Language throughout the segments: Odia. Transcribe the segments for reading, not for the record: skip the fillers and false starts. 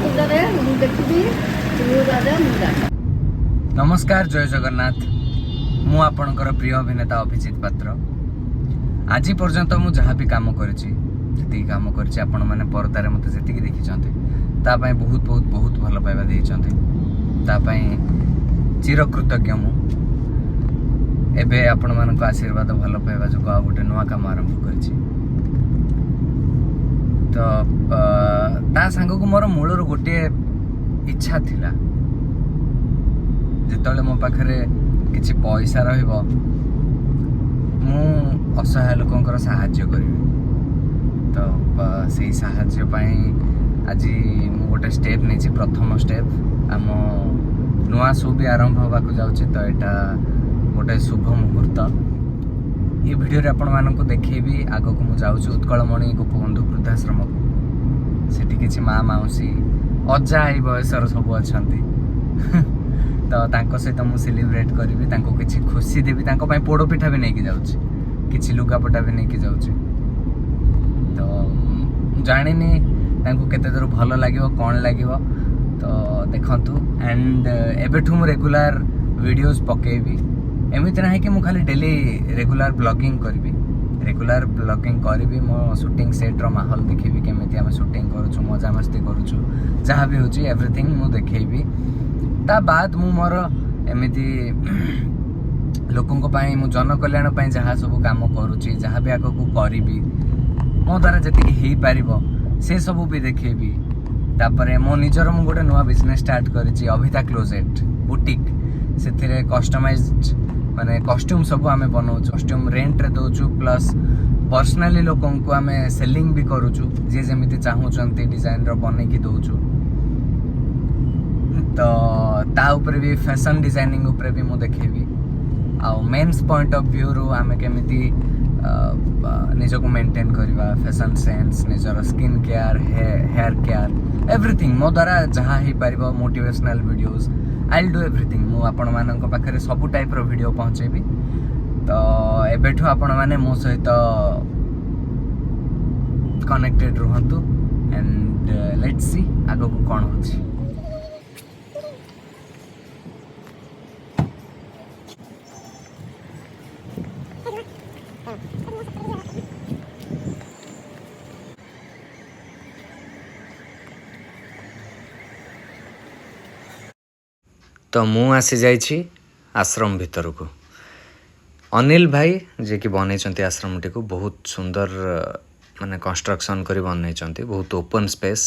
ପୂଜାରେ ମୁଁ ଦେଖିବି, ତୁ ରାଜା ମୁଁ ରାଜା। ନମସ୍କାର, ଜୟ ଜଗନ୍ନାଥ। ମୁଁ ଆପଣଙ୍କର ପ୍ରିୟ ଅଭିନେତା ଅଭିଜିତ ପାତ୍ର। ଆଜି ପର୍ଯ୍ୟନ୍ତ ମୁଁ ଯାହା ବି କାମ କରିଛି, ଯେତିକି କାମ କରିଛି, ଆପଣମାନେ ପରଦାରେ ମୋତେ ଯେତିକି ଦେଖିଛନ୍ତି, ତା ପାଇଁ ବହୁତ ବହୁତ ବହୁତ ଭଲ ପାଇବା ଦେଇଛନ୍ତି, ତା ପାଇଁ ଚିରକୃତଜ୍ଞ ମୁଁ। ଏବେ ଆପଣମାନଙ୍କ ଆଶୀର୍ବାଦ ଭଲ ପାଇବା ଯୋଗୁଁ ଆଉ ଗୋଟେ ନୂଆ କାମ ଆରମ୍ଭ କରିଛି। ତ ତା ସାଙ୍ଗକୁ ମୋର ମୂଳରୁ ଗୋଟିଏ ଇଚ୍ଛା ଥିଲା, ଯେତେବେଳେ ମୋ ପାଖରେ କିଛି ପଇସା ରହିବ, ମୁଁ ଅସହାୟ ଲୋକଙ୍କର ସାହାଯ୍ୟ କରିବି। ତ ସେଇ ସାହାଯ୍ୟ ପାଇଁ ଆଜି ମୁଁ ଗୋଟେ ଷ୍ଟେପ୍ ନେଇଛି, ପ୍ରଥମ ଷ୍ଟେପ୍। ଆମ ନୂଆ ଶୋ ବି ଆରମ୍ଭ ହେବାକୁ ଯାଉଛି, ତ ଏଇଟା ଗୋଟେ ଶୁଭ ମୁହୂର୍ତ୍ତ। ଏ ଭିଡ଼ିଓରେ ଆପଣମାନଙ୍କୁ ଦେଖେଇବି, ଆଗକୁ ମୁଁ ଯାଉଛି ଉତ୍କଳମଣି ଗୋପବନ୍ଧୁ ବୃଦ୍ଧାଶ୍ରମକୁ। ସେଠି କିଛି ମା, ମାଉସୀ, ଅଜା, ଏଇ ବୟସର ସବୁ ଅଛନ୍ତି, ତ ତାଙ୍କ ସହିତ ମୁଁ ସେଲିବ୍ରେଟ୍ କରିବି, ତାଙ୍କୁ କିଛି ଖୁସି ଦେବି। ତାଙ୍କ ପାଇଁ ପୋଡ଼ପିଠା ବି ନେଇକି ଯାଉଛି, କିଛି ଲୁଗାପଟା ବି ନେଇକି ଯାଉଛି। ତ ମୁଁ ଜାଣିନି ତାଙ୍କୁ କେତେ ଦୂର ଭଲ ଲାଗିବ, କ'ଣ ଲାଗିବ, ତ ଦେଖନ୍ତୁ। ଆଣ୍ଡ ଏବେଠୁ ମୁଁ ରେଗୁଲାର ଭିଡ଼ିଓଜ୍ ପକେଇବି। ଏମିତି ନାହିଁ କି ମୁଁ ଖାଲି ଡେଲି ରେଗୁଲାର ବ୍ଲଗିଂ କରିବି। ରେଗୁଲାର ବ୍ଲଗିଂ କରିବି, ମୋ ସୁଟିଂ ସେଟ୍ର ମାହୋଲ ଦେଖିବି, କେମିତି ଆମେ ସୁଟିଂ କରୁଛୁ, ମଜାମସ୍ତି କରୁଛୁ, ଯାହା ବି ହେଉଛି ଏଭ୍ରିଥିଙ୍ଗ ମୁଁ ଦେଖେଇବି। ତା ବାଦ ମୁଁ ମୋର ଏମିତି ଲୋକଙ୍କ ପାଇଁ, ମୁଁ ଜନକଲ୍ୟାଣ ପାଇଁ ଯାହା ସବୁ କାମ କରୁଛି, ଯାହା ବି ଆଗକୁ କରିବି, ମୋ ଦ୍ୱାରା ଯେତିକି ହେଇପାରିବ ସେସବୁ ବି ଦେଖେଇବି। ତାପରେ ମୋ ନିଜର ମୁଁ ଗୋଟେ ନୂଆ ବିଜନେସ୍ ଷ୍ଟାର୍ଟ କରିଛି, ଅଭିତା କ୍ଲୋଜେଟ୍ ବୁଟିକ୍। ସେଥିରେ କଷ୍ଟମାଇଜ୍ ମାନେ କଷ୍ଟ୍ୟୁମ୍ ସବୁ ଆମେ ବନାଉଛୁ, କଷ୍ଟ୍ୟୁମ୍ ରେଣ୍ଟରେ ଦେଉଛୁ, ପ୍ଲସ୍ ପର୍ସନାଲି ଲୋକଙ୍କୁ ଆମେ ସେଲିଂ ବି କରୁଛୁ। ଯିଏ ଯେମିତି ଚାହୁଁଛନ୍ତି ଡିଜାଇନର ବନେଇକି ଦେଉଛୁ। ତ ତା ଉପରେ ବି, ଫ୍ୟାସନ୍ ଡିଜାଇନିଂ ଉପରେ ବି ମୁଁ ଦେଖେଇବି। ଆଉ ମେନ୍ସ ପଏଣ୍ଟ ଅଫ୍ ଭ୍ୟୁରୁ ଆମେ କେମିତି ନିଜକୁ ମେଣ୍ଟେନ୍ କରିବା, ଫ୍ୟାସନ୍ ସେନ୍ସ, ନିଜର skin care, hair care, everything ମୋ ଦ୍ୱାରା ଯାହା ହେଇପାରିବ, motivational videos, I do everything. ମୁଁ ଆପଣମାନଙ୍କ ପାଖରେ ସବୁ ଟାଇପ୍ର ଭିଡ଼ିଓ ପହଞ୍ଚେଇବି। ତ ଏବେଠୁ ଆପଣମାନେ ମୋ ସହିତ କନେକ୍ଟେଡ଼ ରୁହନ୍ତୁ ଆଣ୍ଡ let's C ଆଗକୁ କ'ଣ ହେଉଛି। ତ ମୁଁ ଆସିଯାଇଛି ଆଶ୍ରମ ଭିତରକୁ। ଅନିଲ ଭାଇ ଯିଏକି ବନେଇଛନ୍ତି ଆଶ୍ରମଟିକୁ, ବହୁତ ସୁନ୍ଦର ମାନେ କନଷ୍ଟ୍ରକ୍ସନ୍ କରି ବନେଇଛନ୍ତି, ବହୁତ ଓପନ୍ ସ୍ପେସ୍।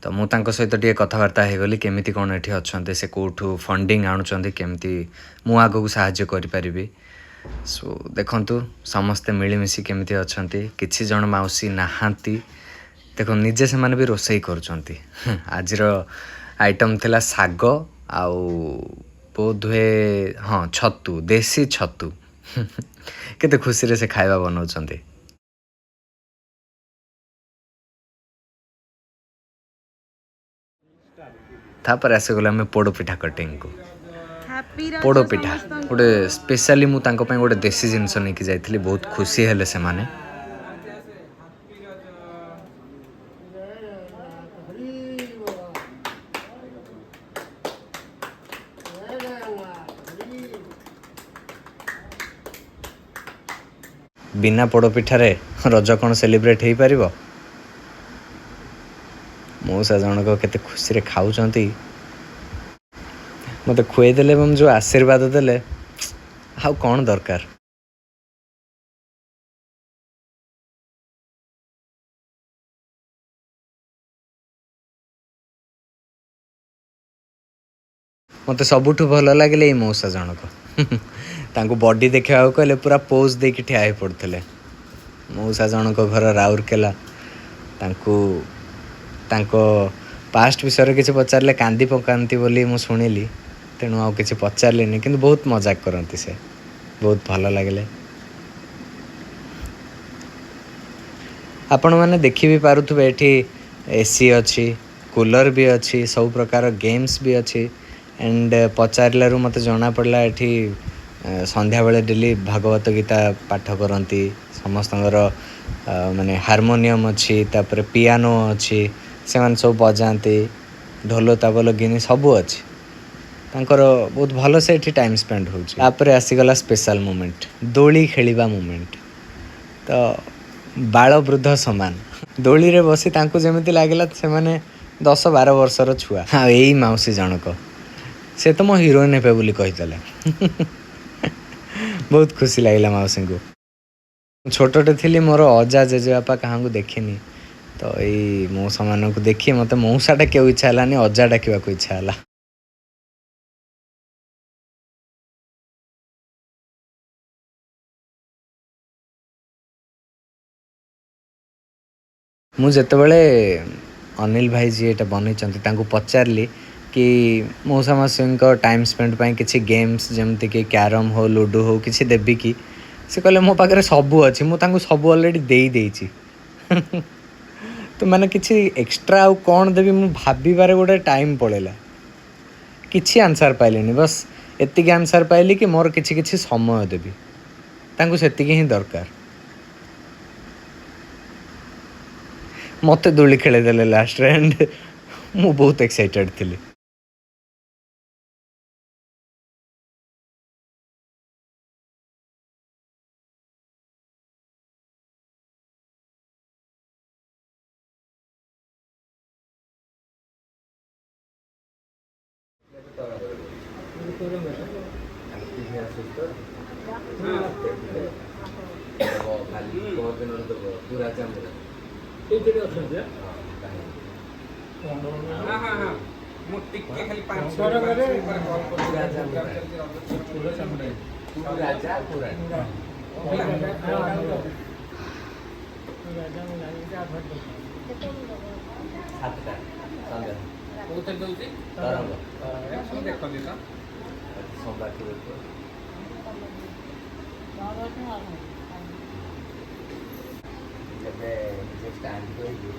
ତ ମୁଁ ତାଙ୍କ ସହିତ ଟିକେ କଥାବାର୍ତ୍ତା ହେଇଗଲି, କେମିତି କ'ଣ ଏଠି ଅଛନ୍ତି, ସେ କେଉଁଠୁ ଫଣ୍ଡିଂ ଆଣୁଛନ୍ତି, କେମିତି ମୁଁ ଆଗକୁ ସାହାଯ୍ୟ କରିପାରିବି। ସୋ ଦେଖନ୍ତୁ ସମସ୍ତେ ମିଳିମିଶି କେମିତି ଅଛନ୍ତି। କିଛି ଜଣ ମାଉସୀ ନାହାନ୍ତି, ଦେଖନ୍ତୁ ନିଜେ ସେମାନେ ବି ରୋଷେଇ କରୁଛନ୍ତି। ଆଜିର ଆଇଟମ୍ ଥିଲା ଶାଗ ଆଉ ବୋଧହୁଏ ହଁ ଛତୁ, ଦେଶୀ ଛତୁ। କେତେ ଖୁସିରେ ସେ ଖାଇବା ବନାଉଛନ୍ତି। ତାପରେ ଆସିଗଲେ ଆମେ ପୋଡ଼ପିଠା କଟିଂକୁ। ପୋଡ଼ପିଠା ଗୋଟେ ସ୍ପେଶାଲି ମୁଁ ତାଙ୍କ ପାଇଁ ଗୋଟେ ଦେଶୀ ଜିନିଷ ନେଇକି ଯାଇଥିଲି, ବହୁତ ଖୁସି ହେଲେ ସେମାନେ। ବିନା ପୋଡ଼ପିଠାରେ ରଜ କ'ଣ ସେଲିବ୍ରେଟ୍ ହେଇପାରିବ? ମଉସା ଜଣକ କେତେ ଖୁସିରେ ଖାଉଛନ୍ତି। ମୋତେ ଖୁଆଇଦେଲେ ଏବଂ ଯେଉଁ ଆଶୀର୍ବାଦ ଦେଲେ, ଆଉ କ'ଣ ଦରକାର? ମୋତେ ସବୁଠୁ ଭଲ ଲାଗିଲେ ଏଇ ମଉସା ଜଣକ। ତାଙ୍କୁ ବଡି ଦେଖେଇବାକୁ କହିଲେ ପୁରା ପୋଜ୍ ଦେଇକି ଠିଆ ହେଇ ପଡ଼ୁଥିଲେ। ମଉସା ଜଣଙ୍କ ଘର ରାଉରକେଲା। ତାଙ୍କୁ ତାଙ୍କ ପାଷ୍ଟ ବିଷୟରେ କିଛି ପଚାରିଲେ କାନ୍ଦି ପକାନ୍ତି ବୋଲି ମୁଁ ଶୁଣିଲି, ତେଣୁ ଆଉ କିଛି ପଚାରିଲିନି। କିନ୍ତୁ ବହୁତ ମଜାକ କରନ୍ତି ସେ, ବହୁତ ଭଲ ଲାଗିଲେ। ଆପଣମାନେ ଦେଖି ବି ପାରୁଥିବେ, ଏଠି ଏସି ଅଛି, କୁଲର୍ ବି ଅଛି, ସବୁ ପ୍ରକାର ଗେମ୍ସ ବି ଅଛି। ଆଣ୍ଡ ପଚାରିଲାରୁ ମୋତେ ଜଣାପଡ଼ିଲା, ଏଠି ସନ୍ଧ୍ୟାବେଳେ ଡେଲି ଭାଗବତ ଗୀତା ପାଠ କରନ୍ତି। ସମସ୍ତଙ୍କର ମାନେ ହାରମୋନିୟମ୍ ଅଛି, ତାପରେ ପିଆନୋ ଅଛି, ସେମାନେ ସବୁ ବଜାନ୍ତି। ଢୋଲ ତାବଲ ଗିନି ସବୁ ଅଛି। ତାଙ୍କର ବହୁତ ଭଲସେ ଏଠି ଟାଇମ୍ ସ୍ପେଣ୍ଡ ହେଉଛି। ତାପରେ ଆସିଗଲା ସ୍ପେଶାଲ ମୋମେଣ୍ଟ, ଦୋଳି ଖେଳିବା ମୋମେଣ୍ଟ। ତ ବାଳ ବୃଦ୍ଧ ସମାନ ଦୋଳିରେ ବସି ତାଙ୍କୁ ଯେମିତି ଲାଗିଲା ସେମାନେ 10-12 ବର୍ଷର ଛୁଆ। ଆଉ ଏଇ ମାଉସୀ ଜଣକ, ସେ ତ ମୋ ହିରୋଇନ୍ ହେବେ ବୋଲି କହିଦେଲେ। ବହୁତ ଖୁସି ଲାଗିଲା ମାଉସୀଙ୍କୁ। ଛୋଟଟେ ଥିଲି, ମୋର ଅଜା ଜେଜେବାପା କାହାକୁ ଦେଖିନି। ତ ଏଇ ମଉସାମାନଙ୍କୁ ଦେଖି ମୋତେ ମଉସା ଡାକିବାକୁ ଇଚ୍ଛା ହେଲାନି, ଅଜା ଡାକିବାକୁ ଇଚ୍ଛା ହେଲା। ମୁଁ ଯେତେବେଳେ ଅନିଲ ଭାଇ ଯିଏ ଏଇଟା ବନେଇଛନ୍ତି ତାଙ୍କୁ ପଚାରିଲି କି ମଉସା ମାଉସୀଙ୍କ ଟାଇମ୍ ସ୍ପେଣ୍ଡ ପାଇଁ କିଛି ଗେମ୍ସ ଯେମିତିକି କ୍ୟାରମ୍ ହଉ, ଲୁଡ଼ୁ ହଉ, କିଛି ଦେବି କି, ସେ କହିଲେ ମୋ ପାଖରେ ସବୁ ଅଛି, ମୁଁ ତାଙ୍କୁ ସବୁ ଅଲରେଡ଼ି ଦେଇଦେଇଛି। ତ ମାନେ କିଛି ଏକ୍ସଟ୍ରା ଆଉ କ'ଣ ଦେବି ମୁଁ ଭାବିବାରେ ଗୋଟେ ଟାଇମ୍ ପଳେଇଲା। କିଛି ଆନ୍ସର୍ ପାଇଲିନି। ବସ୍ ଏତିକି ଆନ୍ସର୍ ପାଇଲି କି ମୋର କିଛି କିଛି ସମୟ ଦେବି, ତାଙ୍କୁ ସେତିକି ହିଁ ଦରକାର। ମୋତେ ଦୋଳି ଖେଳେଇଦେଲେ ଲାଷ୍ଟରେ ଆଣ୍ଡ ମୁଁ ବହୁତ ଏକ୍ସାଇଟେଡ଼୍ ଥିଲି। ଏଇଥିରେ ଅଛନ୍ତି। ହଁ, ମୁଁ ଟିକେ ଖାଲି 5 ମିନିଟ୍ ପରେ କଲ୍ କରୁଛି। ରାଜା ପୁରା। 7ଟା ସନ୍ଧ୍ୟା। କୋଉଥିରେ ଦଉଛି? ତରଙ୍ଗ। ସବୁ ଦେଖନ୍ତି ତ। ସୋମବାର। ଯେବେ ନିଜେ ଷ୍ଟାଣ୍ଡ କରିକି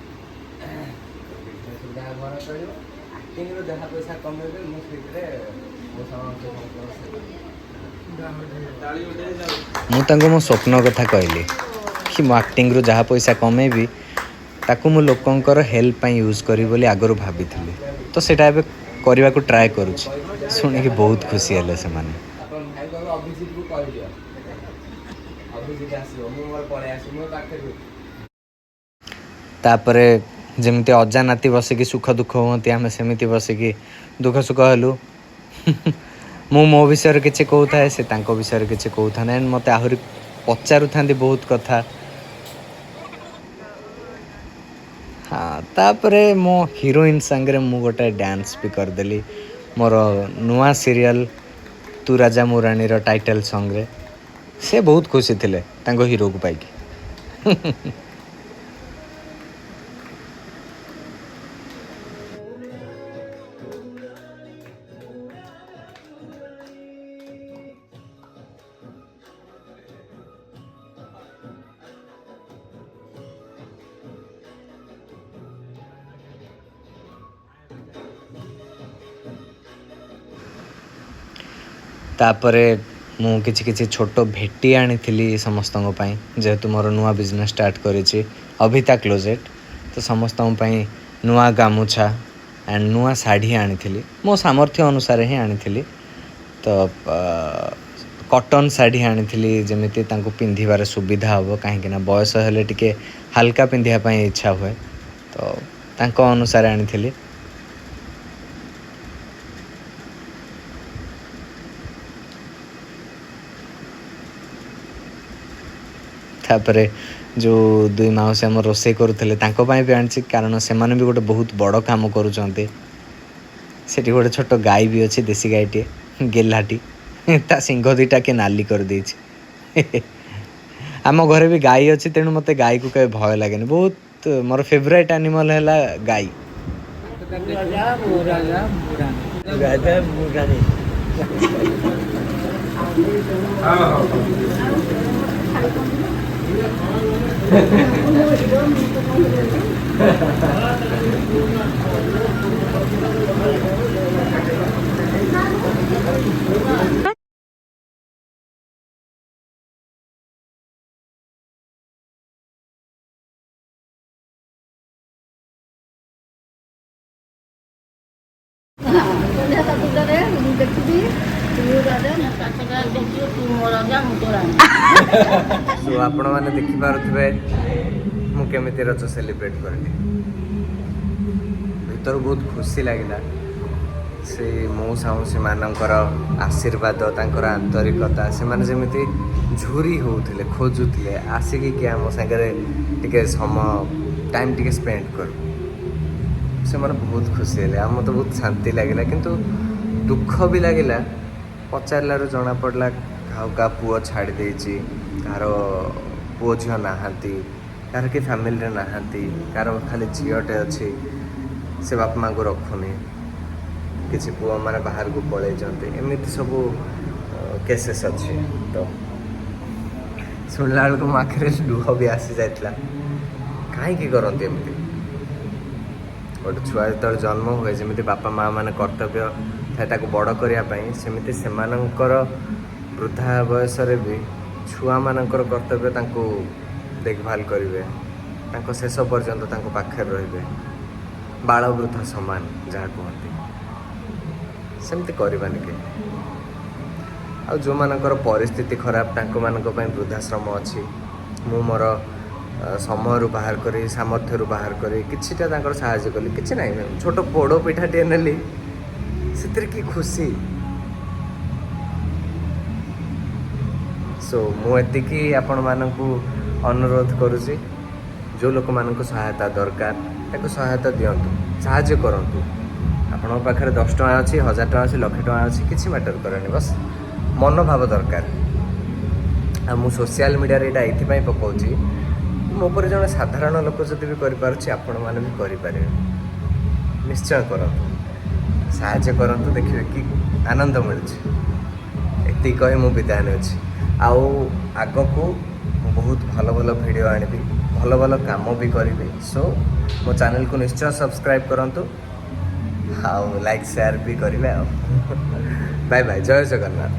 ବିଜନେସ୍ ଯାହା ଘର ଚଳିବ, ଆକ୍ଟିଂରୁ ଯାହା ପଇସା କମେଇବେ, ମୁଁ ସେଇଥିରେ ମୋ ସମସ୍ତଙ୍କର ସେବା। ମୁଁ ତାଙ୍କୁ ମୋ ସ୍ୱପ୍ନ କଥା କହିଲି କି ମୁଁ ଆକ୍ଟିଂରୁ ଯାହା ପଇସା କମେଇବି ତାକୁ ମୁଁ ଲୋକଙ୍କର ହେଲ୍ପ ପାଇଁ ୟୁଜ୍ କରିବି ବୋଲି ଆଗରୁ ଭାବିଥିଲି। ତ ସେଇଟା ଏବେ କରିବାକୁ ଟ୍ରାଏ କରୁଛି। ଶୁଣିକି ବହୁତ ଖୁସି ହେଲେ ସେମାନେ। ଆପଣ ଭାଇ କହିବେ ଅଭିଜିତକୁ କହିଦିଅ, ଅଭିଜିତ ଆସିବ, ମୁଁ ମୋର ପଳେଇ ଆସିବି, ମୋ ପାଖରେ। ତାପରେ ଯେମିତି ଅଜା ନାତି ବସିକି ସୁଖ ଦୁଃଖ ହୁଅନ୍ତି, ଆମେ ସେମିତି ବସିକି ଦୁଃଖ ସୁଖ ହେଲୁ। ମୁଁ ମୋ ବିଷୟରେ କିଛି କହୁଥାଏ, ସେ ତାଙ୍କ ବିଷୟରେ କିଛି କହୁଥାନ୍ତି ଆଣ୍ଡ ମୋତେ ଆହୁରି ପଚାରୁଥାନ୍ତି ବହୁତ କଥା। ହଁ, ତାପରେ ମୋ ହିରୋଇନ୍ ସାଙ୍ଗରେ ମୁଁ ଗୋଟେ ଡ୍ୟାନ୍ସ ବି କରିଦେଲି ମୋର ନୂଆ ସିରିଏଲ୍ ତୁ ରାଜା ମୁଁ ରାଣୀର ଟାଇଟଲ୍ ସଙ୍ଗରେ। ସେ ବହୁତ ଖୁସି ଥିଲେ ତାଙ୍କ ହିରୋକୁ ପାଇକି। ତାପରେ ମୁଁ କିଛି କିଛି ଛୋଟ ଭେଟି ଆଣିଥିଲି ସମସ୍ତଙ୍କ ପାଇଁ। ଯେହେତୁ ମୋର ନୂଆ ବିଜନେସ୍ ଷ୍ଟାର୍ଟ କରିଛି ଅଭିତା କ୍ଲୋଜେଟ୍, ତ ସମସ୍ତଙ୍କ ପାଇଁ ନୂଆ ଗାମୁଛା ଆଣ୍ଡ ନୂଆ ଶାଢ଼ୀ ଆଣିଥିଲି। ମୋ ସାମର୍ଥ୍ୟ ଅନୁସାରେ ହିଁ ଆଣିଥିଲି। ତ କଟନ୍ ଶାଢ଼ୀ ଆଣିଥିଲି, ଯେମିତି ତାଙ୍କୁ ପିନ୍ଧିବାରେ ସୁବିଧା ହେବ, କାହିଁକିନା ବୟସ ହେଲେ ଟିକେ ହାଲକା ପିନ୍ଧିବା ପାଇଁ ଇଚ୍ଛା ହୁଏ। ତ ତାଙ୍କ ଅନୁସାରେ ଆଣିଥିଲି। ତାପରେ ଯେଉଁ ଦୁଇ ମାଉସୀ ଆମର ରୋଷେଇ କରୁଥିଲେ ତାଙ୍କ ପାଇଁ ବି ଆଣିଛି, କାରଣ ସେମାନେ ବି ଗୋଟେ ବହୁତ ବଡ଼ କାମ କରୁଛନ୍ତି। ସେଠି ଗୋଟେ ଛୋଟ ଗାଈ ବି ଅଛି, ଦେଶୀ ଗାଈଟିଏ, ଗେହ୍ଲାଟି। ତା ଶିଙ୍ଗ ଦୁଇଟା କିଏ ନାଲି କରିଦେଇଛି। ଆମ ଘରେ ବି ଗାଈ ଅଛି, ତେଣୁ ମୋତେ ଗାଈକୁ କେବେ ଭୟ ଲାଗେନି। ବହୁତ ମୋର ଫେଭରାଇଟ୍ ଆନିମଲ୍ ହେଲା ଗାଈ। ରାଜା ମୁଁ ରାଜା ମୁଁ ରାଣୀ, ରାଜା ମୁଁ ରାଣୀ। ହଁ ହଁ। ସନ୍ଧ୍ୟା 7ଟାରେ ମୁଁ ଦେଖିବି ତୁ ରାଜା, 7ଟାରେ ଦେଖିବ ତୁ ମୋ ରାଜା, ମୁଁ ତୋ ରାଣୀ। ସୋ ଆପଣମାନେ ଦେଖିପାରୁଥିବେ ମୁଁ କେମିତି ରଜ ସେଲିବ୍ରେଟ୍ କରିଲି। ଭିତରୁ ବହୁତ ଖୁସି ଲାଗିଲା। ସେଇ ମଉସା ମାଉସୀମାନଙ୍କର ଆଶୀର୍ବାଦ, ତାଙ୍କର ଆନ୍ତରିକତା, ସେମାନେ ଯେମିତି ଝୁରି ହେଉଥିଲେ, ଖୋଜୁଥିଲେ ଆସିକି କିଏ ଆମ ସାଙ୍ଗରେ ଟିକେ ସମୟ, ଟାଇମ୍ ଟିକେ ସ୍ପେଣ୍ଡ କରୁ। ସେମାନେ ବହୁତ ଖୁସି ହେଲେ ଆଉ ମୋତେ ବହୁତ ଶାନ୍ତି ଲାଗିଲା, କିନ୍ତୁ ଦୁଃଖ ବି ଲାଗିଲା। ପଚାରିଲାରୁ ଜଣାପଡ଼ିଲା କାହା କାହା ପୁଅ ଛାଡ଼ି ଦେଇଛି, କାହାର ପୁଅ ଝିଅ ନାହାନ୍ତି, କାହାର କିଏ ଫ୍ୟାମିଲିରେ ନାହାନ୍ତି, କାହାର ଖାଲି ଝିଅଟେ ଅଛି, ସେ ବାପା ମାଆଙ୍କୁ ରଖୁନି, କିଛି ପୁଅମାନେ ବାହାରକୁ ପଳେଇଛନ୍ତି। ଏମିତି ସବୁ କେସେସ୍ ଅଛି। ତ ଶୁଣିଲା ବେଳକୁ ମୋ ଆଖିରେ ଲୁହ ବି ଆସିଯାଇଥିଲା। କାହିଁକି କରନ୍ତି ଏମିତି? ଗୋଟେ ଛୁଆ ଯେତେବେଳେ ଜନ୍ମ ହୁଏ, ଯେମିତି ବାପା ମା ମାନେ କର୍ତ୍ତବ୍ୟ ଥାଏ ତାକୁ ବଡ଼ କରିବା ପାଇଁ, ସେମିତି ସେମାନଙ୍କର ବୃଦ୍ଧା ବୟସରେ ବି ଛୁଆମାନଙ୍କର କର୍ତ୍ତବ୍ୟ ତାଙ୍କୁ ଦେଖଭାଲ କରିବେ, ତାଙ୍କ ଶେଷ ପର୍ଯ୍ୟନ୍ତ ତାଙ୍କ ପାଖରେ ରହିବେ। ବାଳ ବୃଦ୍ଧ ସମାନ ଯାହା କୁହନ୍ତି, ସେମିତି କରିବାନି କେହି। ଆଉ ଯେଉଁମାନଙ୍କର ପରିସ୍ଥିତି ଖରାପ, ତାଙ୍କମାନଙ୍କ ପାଇଁ ବୃଦ୍ଧାଶ୍ରମ ଅଛି। ମୁଁ ମୋର ସମୟରୁ ବାହାର କରି, ସାମର୍ଥ୍ୟରୁ ବାହାର କରି କିଛିଟା ତାଙ୍କର ସାହାଯ୍ୟ କଲି। କିଛି ନାହିଁ, ଛୋଟ ପୋଡ଼ ପିଠାଟିଏ ନେଲି, ସେଥିରେ କି ଖୁସି। ସୋ ମୁଁ ଏତିକି ଆପଣମାନଙ୍କୁ ଅନୁରୋଧ କରୁଛି, ଯେଉଁ ଲୋକମାନଙ୍କୁ ସହାୟତା ଦରକାର ତାକୁ ସହାୟତା ଦିଅନ୍ତୁ, ସାହାଯ୍ୟ କରନ୍ତୁ। ଆପଣଙ୍କ ପାଖରେ 10 ଟଙ୍କା ଅଛି, 1000 ଟଙ୍କା ଅଛି, ଲକ୍ଷେ ଟଙ୍କା ଅଛି, କିଛି ମ୍ୟାଟର୍ କରେନି, ବସ୍ ମନୋଭାବ ଦରକାର। ଆଉ ମୁଁ ସୋସିଆଲ ମିଡ଼ିଆରେ ଏଇଟା ଏଇଥିପାଇଁ ପକାଉଛି, ମୋ ପରି ଜଣେ ସାଧାରଣ ଲୋକ ଯଦି ବି କରିପାରୁଛି, ଆପଣମାନେ ବି କରିପାରିବେ। ନିଶ୍ଚୟ କରନ୍ତୁ, ସାହାଯ୍ୟ କରନ୍ତୁ, ଦେଖିବେ କି ଆନନ୍ଦ ମିଳୁଛି। ଏତିକି କହି ମୁଁ ବିଦାୟ ନେଉଛି। ଆଉ ଆଗକୁ ମୁଁ ବହୁତ ଭଲ ଭଲ ଭିଡ଼ିଓ ଆଣିବି, ଭଲ ଭଲ କାମ ବି କରିବି। ସୋ ମୋ ଚ୍ୟାନେଲକୁ ନିଶ୍ଚୟ ସବସ୍କ୍ରାଇବ୍ କରନ୍ତୁ ଆଉ ଲାଇକ୍ ସେୟାର ବି କରିବେ। ଆଉ ବାଏ ବାଏ, ଜୟ ଜଗନ୍ନାଥ।